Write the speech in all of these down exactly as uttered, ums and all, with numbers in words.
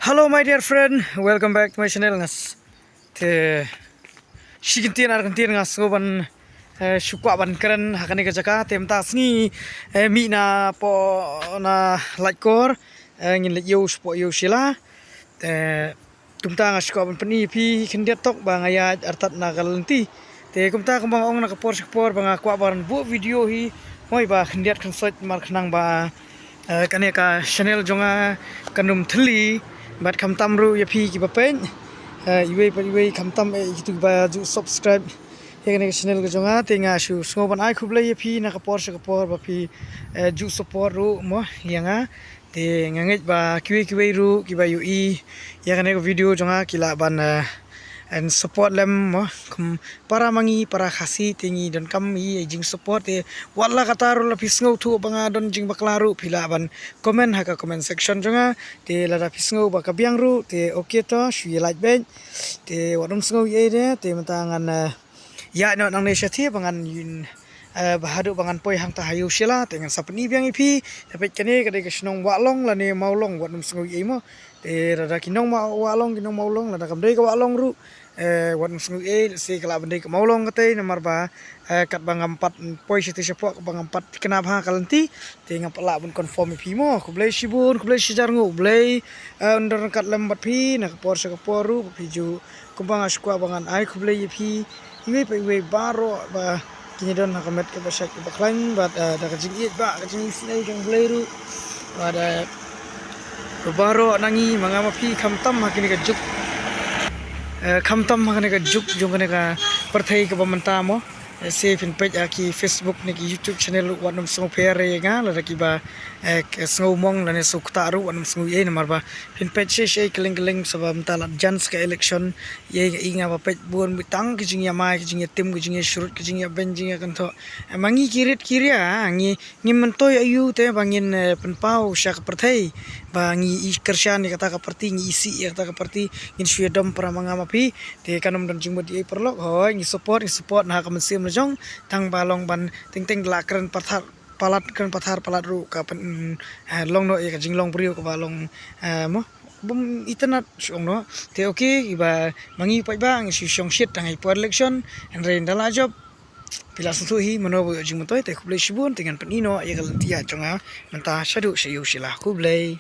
Hello my dear friend, welcome back to my channel. Ngas te shi kyntien ar kyntien nga sngew ban, eh, shu kwah ban kren ha kane ka jaka. Te mynta sngi, eh, mih na po na Laitkor, eh, ngin leit ïew shapoh ïew Shella. Te kumta nga shu kwah ban pyni ïa phi khyndiat tok ba nga ïaid artat na ka lynti. Te kumta kumba nga ong na ka por sha ka por ba nga kwah ban buh video hi, hooid ba khyndiat khynsoit namar khnang ba, eh, kane ka channel jong nga kan ym thylli bad khamtam ruh ïa phi kiba peit, eh, iwei pa iwei, khamtam eh ïa kitu kiba ju subscribe ïa kane ka channel ka jong nga. Te nga shu sngew ban ai khublei ïa phi na ka por sha ka por ba phi, eh, ju support ruh mo ïa nga. Te nga ngeit ba kiwei kiwei ruh kiba ïohi ïa kane ka video jong nga ki lah ban, eh, ban support lem mo. Kum para ma ngi para Khasi te ngi donkam ïa i jingsupport. Te wat la katta ruh, la phi sngewthuh ba nga don jingbakla ruh, phi lah ban comment ha ka comment section jong nga. Te lada phi sngew ba ka biang ruh te okay to shu ïa like beit. Te wat nym sngew ïa ei de, te mynta ngan, eh, ïaid noh nangne shatei ba ngan ïa, eh, ba haduh ba ngan poi hangta ha ïew Shella te ngan sa pyni biang ïa phi. Te peit kane ka dei ka shnong Wahlong lane Mawlong, wat nym sngew ïa ei mo. Te lada ki nong Wahlong, ki nong Mawlong, lada kam dei ka Wahlong ruh, eh, wat nym sngew ïa ei, lehse ka lah ban dei ka Mawlong katei namar ba, eh, katba ngam pat poi shatei shapoh, katba ngam pat thikna bha ka lynti. Te ngam pat lah ban confirm ïa phi mo. Khublei shibun, khublei shihajar nguh, Blei, eh, un don ryngkat lem bad phi na ka por sha ka por ruh, ba phi ju kumba nga shu kwah ba ngan ai khublei ïa phi iwei pa iwei baroh ba kine don ha ka met kaba shait kaba khlaiñ bad, eh, da ka jingïeit bad ka jingisynei jong Blei ruh. Bad, eh, baroh na ngi ma nga ma phi khamtam ha kane ka juk, eh, khamtam ha kane ka juk jong kane ka pyrthei kaba mynta mo. Eh, se phin peit ha ki Facebook ne ki YouTube channel ruh wat nym sngew pher ïa nga, lada kiba, eh, sngew mong lane sngewkta ruh wat nym sngew ïa ei namar ba phin peit shi shi kylleng kylleng sa ba mynta la jan sa ka election. Ïa nga, ïa nga ba peit bun beit tang ki jingïamai, ki jingïatim, ki jingïashrut, ki jingïabeiñ, jingïakynthoh. Eh, ma ngi ki rit ki ria, ngi, ngim myntoi aïu te ba ngin, eh, pynpaw sha ka pyrthei ba ngi i kyrshan ïa kata ka party, ngi isih ïa kata ka party, ngin shu ïadom para ma nga ma phi. Te kan ym don jingmut ïa ei paralok, hooid ngi support, ngi support na ha ka mynsiem la jong, tang ba long ban teng teng la kren pathar palat, kren pathar palat ruh ka pyn, eh, long noh ïa ka jinglong briew kaba long, eh, mo, bym itynnad shu ong noh. Te okay, iba ma ngi paidbah ngi shu shong shit tang ha i por election, hynrei ynda la jop phi lah sngewthuh hi mano ba ïoh jingmyntoi. Te khublei shibun, te ngan pyni noh ïa ka lynti ïaid jong nga mynta shaduh sha ïew Shella. Khublei.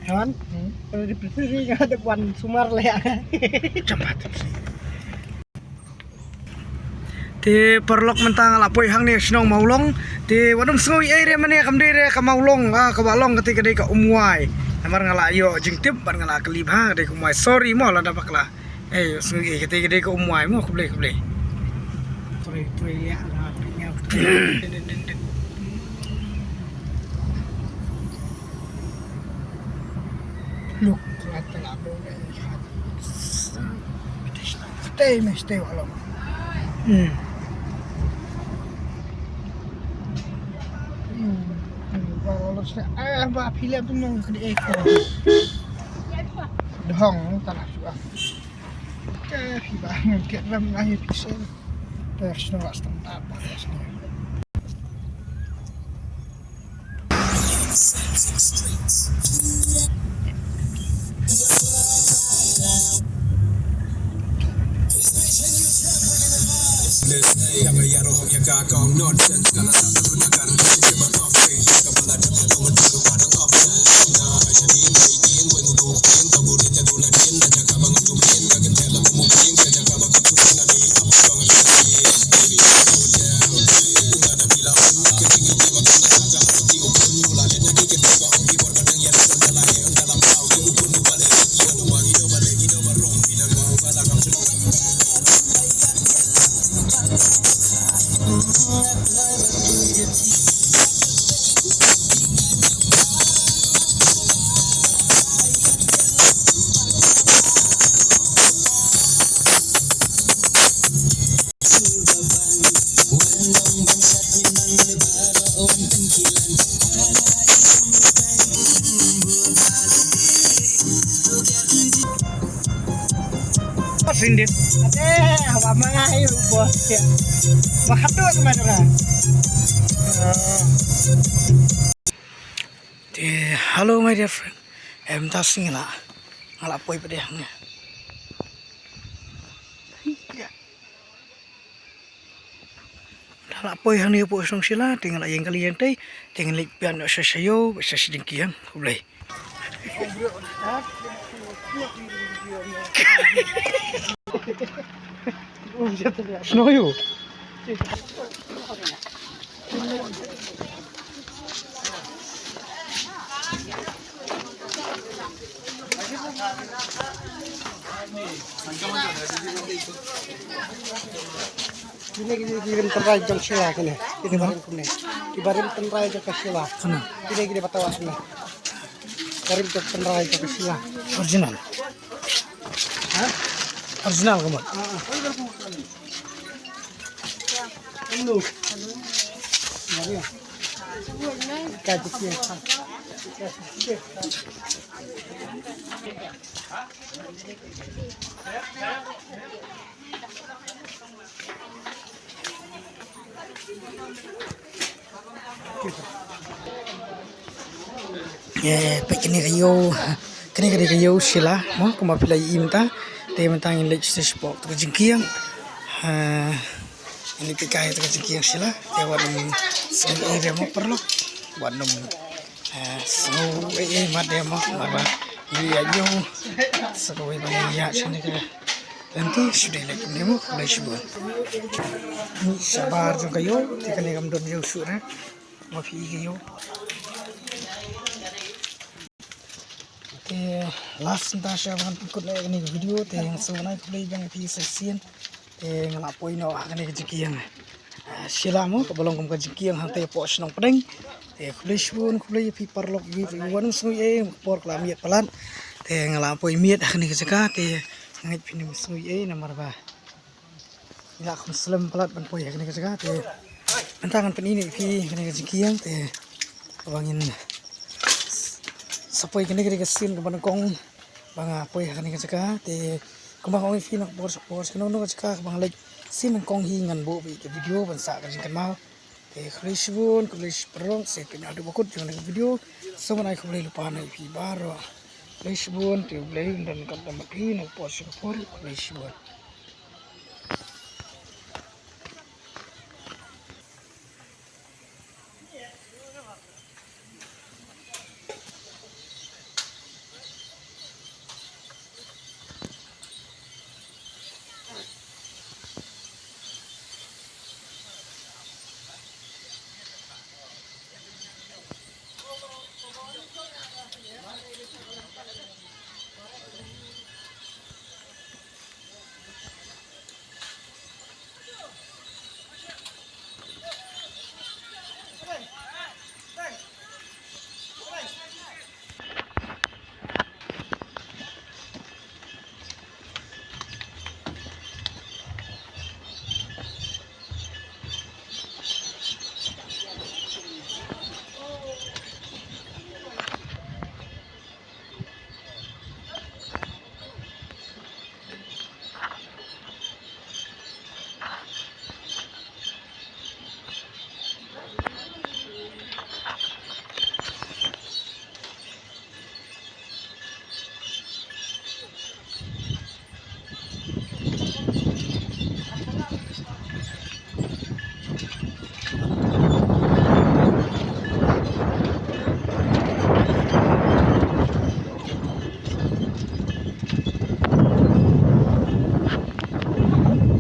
Kan? Hmm. Kalau di Pritri kan ada buan sumar lah ya. Jampat. Te paralok mynta nga la poi hangne shnong Mawlong. Te wat nym sngew ei re mane kam dei re ka Mawlong, ah, ka Wahlong kata ka dei ka Umwai. Namar nga la ïoh jingtip bad nga la kylli bha ka dei ka Umwai. Sorry mo lada bakla. Eh, sngew ei kata ka dei ka Umwai mo, khublei khublei. Trei trei ïa la. Look, la tala bo. Stay, me stay, Wahlong. Hmm. Hmm. Ba Wahlong stay. Ah, ba phi leh tu nong kadi eko. Dong, tala shuwa. Ke phi ba, ke ram ahi phi sen. Personal standard ba sen. Sindit. Ate, haba ma ngai bos ya. Ba khatu sama dara. Te, hello my dear friend. Em ta sing la. Nga la poi pat de hangne. Nga la poi hangne hapoh shnong Shila, te nga la ïeng kali ïeng tei, te ngan leit biang noh sha sha ïew, sha shi jingkieng, khublei. Shnong ïew. Kine ki, ki rim tynrai jong Shila kine. Kine barim kumne. Ki barim tynrai jong ka Shila. Kine. Kine, kine batawa kine. Barim jong tynrai jong ka Shila. Original. Ha? Original kumne. Ah, ah. Hello. Maria. Ka jiki. Eh, peit kane ka ïew, kane ka dei ka ïew Shila mo, kumba phi la ïohi mynta. Te mynta ngin leit sha shapoh kata ka jingkieng. Eh, ngin leit peit kai kata ka jingkieng Shila. Te wat nym sngew ei re mo paralok. Wat nym, eh, sngew ei ei mat de mo, mat ba ngi ïa ïew. Sa kawei ba ngi ïa shane ka. Lynti shu dei leit kumne mo, khublei shibun. Ni shabar jong ka ïew, te kane kam don ïew shuh re. Ma phi i ka ïew. Te last mynta sha ban pynkut ïa kane ka video, te nga sngewbha ban ai khublei biang ïa phi sa shisien. Te nga la poi noh ha kane ka jingkieng, ah, Shila mo, kaba long kum ka jingkieng hangtei hapoh shnong Pdeng. Te khublei shibun, khublei ïa phi paralok, ïa phi wan ym sngew ei ei, por ka la miet palat. Te nga la poi miet ha kane ka jaka, te nga ngeit phin ym sngew ei ei namar ba ngi la kham slem palat ban poi ha kane ka jaka, te mynta ngan pyni ïa phi kane ka jingkieng, te kaba ngin sa poi, kane ka dei ka sien kaba nyngkong ba nga poi ha kane ka jaka, te kumba nga ong ïa phi na ka por sha ka por, kano kano ka jaka kaba nga leit sien nyngkong hi ngan buh ïa ka video ban sah ka jingkynmaw. Te khublei shibun, khublei shibun paralok, sa ïakynduh haduh ba kut jong kane ka video. Sa ban ai khublei lypa na ïa phi baroh. Khublei shibun, te U Blei un don ryngkat bad phi na ka por sha ka por, khublei shibun.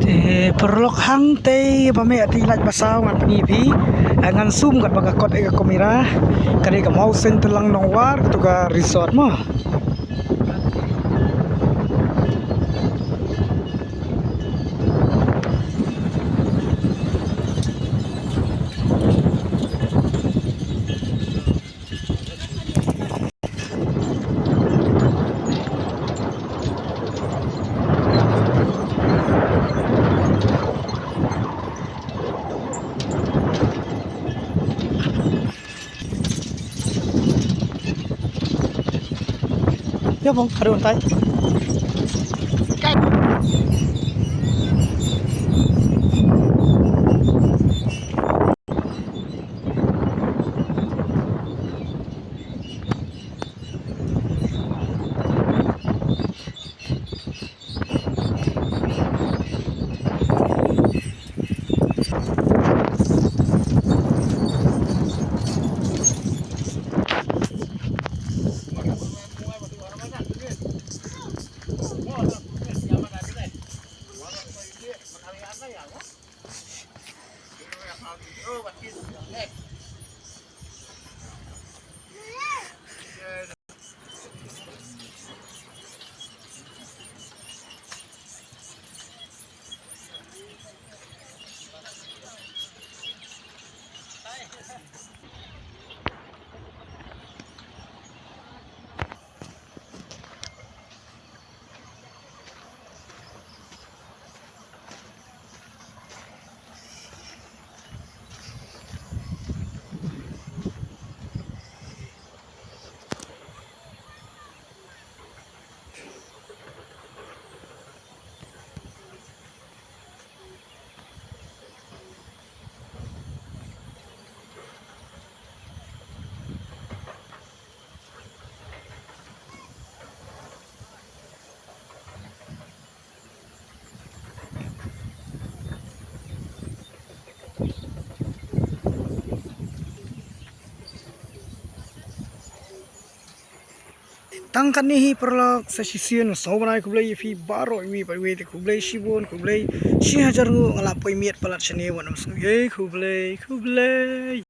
Te paralok, hangtei ba mih te lait ba saw ngan pyni phi, eh, ngan zoom kat ba ka kot ïa ka kamera. Ka dei ka Mawseiñ Tlang Nongwar, katu ka resort mo. Ïa bong, ka dei un tai. Tang katne hi paralok, sa shisien sngewbha ban ai khublei ïa phi baroh iwei pa iwei, te khublei shibun, khublei shihajar nguh. Nga la poi miet palat shane, wat nym sngew ei, khublei, khublei.